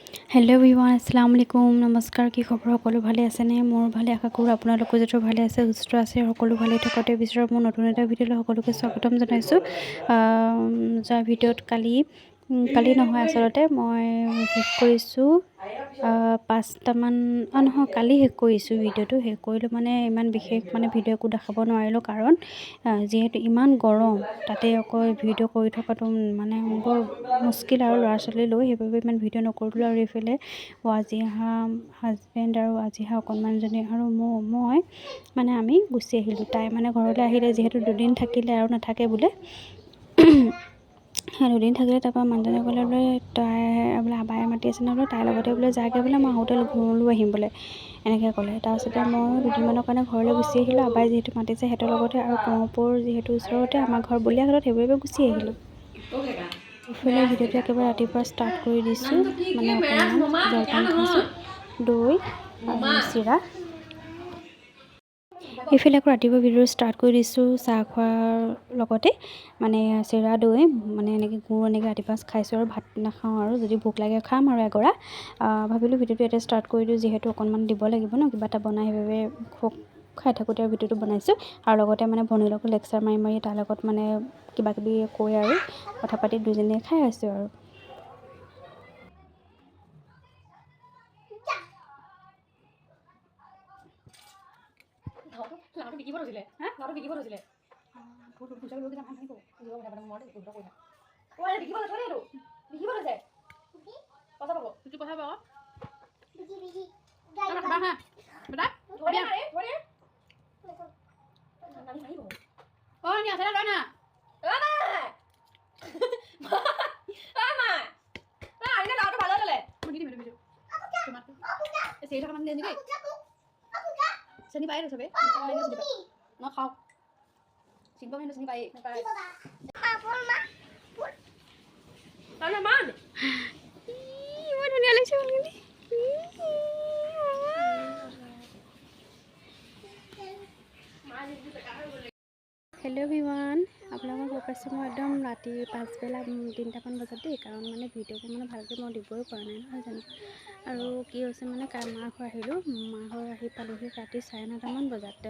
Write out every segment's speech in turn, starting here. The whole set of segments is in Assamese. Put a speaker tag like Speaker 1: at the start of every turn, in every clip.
Speaker 1: হেল্ল' এভৰিৱান, আসসালামু আলাইকুম, নমস্কাৰ। কি খবৰ? সকলো ভালে আছেনে? মোৰ ভালে। আশা কৰোঁ আপোনালোকো যাতে ভালে আছে, সুস্থ আছে, সকলো ভালে থকাটোৱে বিচাৰোঁ। মোৰ নতুন এটা ভিডিঅ'লৈ সকলোকে স্বাগতম জনাইছোঁ। যাৰ ভিডিঅ'ত কালি কালি নহয়, আচলতে মই শেষ কৰিছোঁ 5টামান, অঁ নহয়, কালি শেষ কৰিছোঁ ভিডিঅ'টো। শেষ কৰিলোঁ মানে ইমান বিশেষ মানে ভিডিঅ' একো দেখাব নোৱাৰিলোঁ, কাৰণ যিহেতু ইমান গৰম, তাতে আকৌ ভিডিঅ' কৰি থকাটো মানে বৰ মুস্কিল আৰু ল'ৰা ছোৱালী লৈ, সেইবাবে ইমান ভিডিঅ' নকৰিলোঁ। আৰু এইফালে ৱাজিহা হাজবেণ্ড আৰু ৱাজিহা অকণমানজনী আৰু মই মানে আমি গুচি আহিলোঁ। তাই মানে ঘৰলৈ আহিলে, যিহেতু দুদিন থাকিলে আৰু নাথাকে বোলে। দুদিন থাকিলে, তাৰপৰা মানুহজনে ক'লে বোলে তাই বোলে আবায়ে মাতি আছে নহয় বোলে, তাইৰ লগতে বোলে যাগে বোলে, মই আহোঁতে ঘৰলৈ আহিম বোলে, এনেকৈ ক'লে। তাৰপিছতে মই দুদিনমানৰ কাৰণে ঘৰলৈ গুচি আহিলোঁ। আবাই যিহেতু মাতিছে সিহঁতৰ লগতে আৰু কঁৱপুৰ যিহেতু ওচৰতে, আমাৰ ঘৰ বলিয়াঘাটত, সেইবাবে গুচি আহিলোঁ। এইফালে ভিডিঅ'টো একেবাৰে ৰাতিপুৱা ষ্টাৰ্ট কৰি দিছোঁ, মানে অকণমান জলপান খাইছোঁ, দৈ আৰু চিৰা। এইফালে আকৌ ৰাতিপুৱা ভিডিঅ'টো ষ্টাৰ্ট কৰি দিছোঁ চাহ খোৱাৰ লগতে, মানে চিৰা দৈ মানে এনেকৈ গুৰ এনেকৈ ৰাতিপুৱা খাইছোঁ আৰু ভাত নাখাওঁ আৰু যদি ভোক লাগে খাম আৰু এগৰা। ভাবিলোঁ ভিডিঅ'টো ইয়াতে ষ্টাৰ্ট কৰি দিওঁ, যিহেতু অকণমান দিব লাগিব ন কিবা এটা বনাই, সেইবাবে খুব খাই থাকোঁতে আৰু ভিডিঅ'টো বনাইছোঁ। আৰু লগতে মানে ভনীৰ লগত লেকচাৰ মাৰি মাৰি তাৰ লগত মানে কিবা কিবি কৈ আৰু কথা পাতি দুইজনীয়ে খাই আছোঁ আৰু।
Speaker 2: চিনি পাই চবে ন খাওক, চিনি পাব, চিনি পাই।
Speaker 1: ইমান ধুনীয়া লাগিছে বালখিনি। হেল্ল' এভৰিৱান, আপোনালোকক গৈ পাইছোঁ মই একদম ৰাতি পাছবেলা 3টামান বজাত দেই, কাৰণ মানে ভিডিঅ'বোৰ মানে ভালকৈ মই দিবই পৰা নাই, নহয় জানো? আৰু কি হৈছে মানে মাৰ ঘৰ আহিলোঁ, মাৰ ঘৰ আহি পালোহি ৰাতি 9:30টামান বজাত।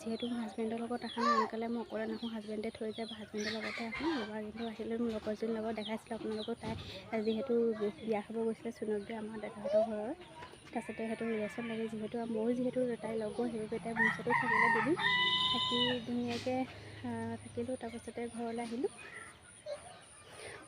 Speaker 1: যিহেতু মোৰ হাজবেণ্ডৰ লগত অহা নাই, আনকালে মই অকলে নাহোঁ, হাজবেণ্ডে থৈ যায় বা হাজবেণ্ডৰ লগতে আহোঁ। এবাৰ কিন্তু আহিলোঁ মোৰ লগৰজনীৰ লগত, দেখাইছিলোঁ আপোনালোকক, তাই যিহেতু বিয়া খাব গৈছিলে চুনকদেউ আমাৰ দাদাহঁতৰ ঘৰৰ, তাৰপিছতে সেইটো ৰিলেশ্যন লাগে যিহেতু, আৰু ময়ো যিহেতু তাইৰ লগৰ, সেইবাবে তাই মোৰ ওচৰতে থাকিলে দুদিন, থাকি ধুনীয়াকৈ থাকিলোঁ। তাৰপাছতে ঘৰলৈ আহিলোঁ,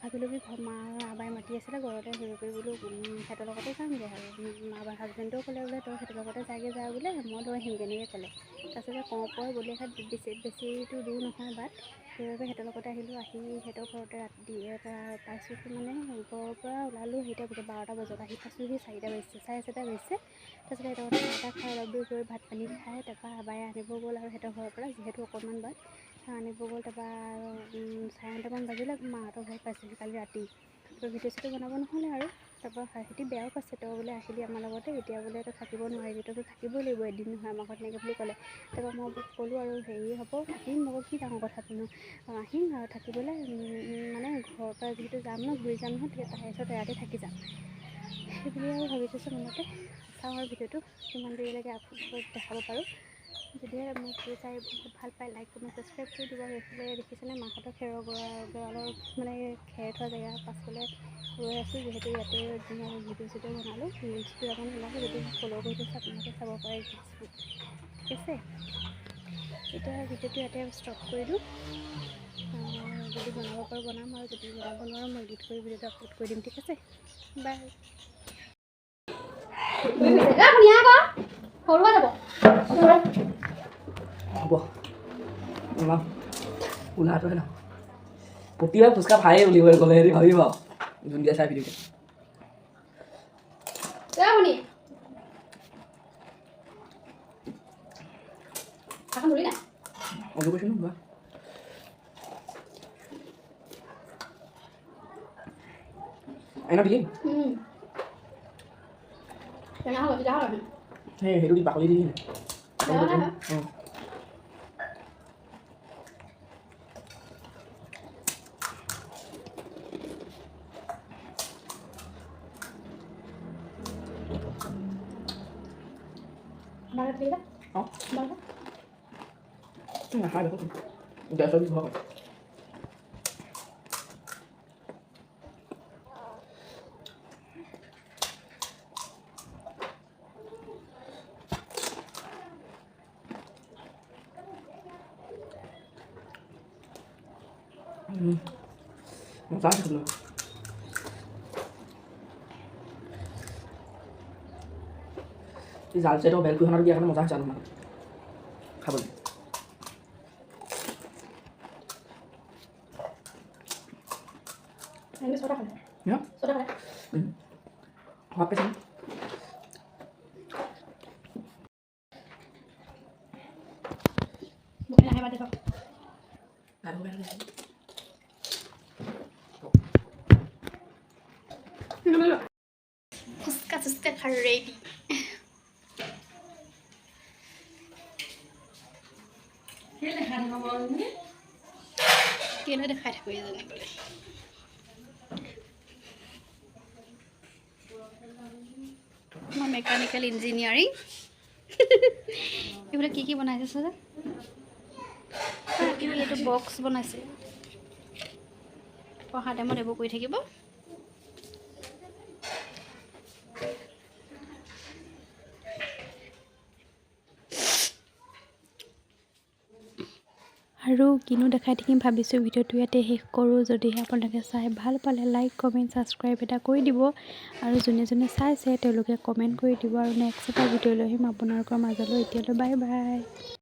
Speaker 1: ভাবিলোঁ কি ঘৰ মা আবাই মাতি আছিলে ঘৰতে, সেইবাবে বোলো সিহঁতৰ লগতে যামগৈ। আৰু মা বা হাজবেণ্ডেও ক'লে বোলে তই সিহঁতৰ লগতে যাগৈ যা বোলে, মই লৈ আহিমগৈ, এনেকৈ ক'লে। তাৰপিছতে কঁৱপুৰ বলিয়াঘাট বেছি বেছিটো দূৰ নহয় বাট, সেইবাবে সিহঁতৰ লগতে আহিলোঁ। আহি সিহঁতৰ ঘৰতে ৰাতি এটা পাইছোঁহি, মানে ঘৰৰ পৰা ওলালোঁ সেইটা বজাত 12টা বজাত, আহি পাইছোঁহি 4টা বাজিছে, 4:30 বাজিছে। তাৰপিছতে সিহঁতৰ ঘৰতে চাহ তাহ খাই অলপ দেৰি গৈ ভাত পানী খাই, তাৰপৰা আবায়ে আনিব গ'ল আৰু সিহঁতৰ ঘৰৰ পৰা, যিহেতু অকণমান বাট আনিব গ'ল। তাৰপৰা 9:30টামান বাজিলে মাহঁতৰ ঘৰত পাইছোঁহি কালি ৰাতি। তাৰপৰা ভিডিঅ' চিডিঅ' বনাব নহ'লে আৰু। তাৰপৰা সিহঁতি বেয়াও পাইছে, তই বোলে আহিলি আমাৰ লগতে, এতিয়া বোলে তই থাকিব নোৱাৰিবি, তইতো থাকিবই লাগিব এদিন নহয় আমাৰ ঘৰত, এনেকৈ বুলি ক'লে। তাৰপৰা মই ক'লোঁ আৰু হেৰি হ'ব থাকিম, মই কি ডাঙৰ কথাটোনো, আহিম আৰু থাকিবলৈ, মানে ঘৰৰ পৰা যিহেতু যাম ন, ঘূৰি যাম নহয়, তেতিয়া তাৰপিছত ৰাতি থাকি যাম সেইবুলি আৰু ভাবি থৈছোঁ মনতে। চাওঁ আৰু ভিডিঅ'টো কিমান দেৰিলৈকে আপোনালোকক দেখাব পাৰোঁ। যদিহে মোৰ ভিডিঅ' চাই বহুত ভাল পায়, লাইক কমেণ্ট ছাবস্ক্ৰাইব কৰি দিব। আৰু এইফালে দেখিছেনে মাহঁতৰ খেৰৰ গঁৰালৰ মানে খেৰ থোৱা জেগা পাছফালে ৰৈ আছোঁ, যিহেতু ইয়াতে মই ভিডিঅ' চিডিঅ' বনালোঁ, ৰিলচ দুটামান বনালোঁ। যদি ফ'ল' কৰি থৈছে আপোনালোকে চাব পাৰে ৰিলচবোৰ, ঠিক আছে? এতিয়া ভিডিঅ'টো ইয়াতে ষ্টপ কৰি দিওঁ। যদি বনাব পাৰোঁ বনাম, আৰু যদি বনাব নোৱাৰোঁ মই এডিট কৰি ভিডিঅ'টো আপলোড কৰি দিম, ঠিক আছে? বাই।
Speaker 2: সৰু হৈ যাব।
Speaker 3: হ'ব, ওলাওঁ, ওলাটোহে ন প্ৰতিবাৰ ফুচকা খায়ে উলিব গ'লে সিহঁতি ভাবিব যোনদিনা চাই ভিডিঅ'টো।
Speaker 2: শুনি এখন ধৰি নাই।
Speaker 3: অলপ কৈছোঁ ন বা আইনা দিলি।
Speaker 2: টেঙা হ'ল, তিতা হ'ল।
Speaker 3: সেই সেইটো দি বাকলি দি দিলি। অঁ।
Speaker 2: আমাৰ ঘৰত
Speaker 3: অঁ।
Speaker 2: আমাৰ ঘৰত।
Speaker 3: নাখায় দেখোন, গেছৰ বিষ হয়। মজা আছে খাবলৈ। এই জাল চাইডৰ ভেলপুৰিখনত দিয়াৰ কাৰণে মজা হৈছে আলু মানে খাবলৈ।
Speaker 2: এনেকৈ ছটা খালে।
Speaker 3: ন?
Speaker 2: ছটা খালে।
Speaker 3: সোৱাদ পাইছে।
Speaker 2: বকি নাহে, বাদ দে থাক।
Speaker 3: আৰু
Speaker 1: ফুচকা চুচকা খাই ৰেডি। কেলে দেখাই থাকোঁ এইজনী বোলে। মই মেকানিকেল ইঞ্জিনিয়াৰিং। এইবিলাক কি কি বনাইছে চাগে? কিবা এইটো বক্স বনাইছে। পঢ়া টাইমত এইবোৰ কৰি থাকিব। আৰু কিনো দেখাই থাকিম ভাবিছোঁ, ভিডিঅ'টো ইয়াতে শেষ কৰোঁ। যদিহে আপোনালোকে চাই ভাল পালে, লাইক, কমেণ্ট, ছাবস্ক্ৰাইব এটা কৰি দিব আৰু যোনে যোনে চাইছে তেওঁলোকে কমেণ্ট কৰি দিব। আৰু নেক্সট এটা ভিডিঅ' লৈ আহিম আপোনালোকৰ মাজলৈ। এতিয়ালৈ বাই বাই।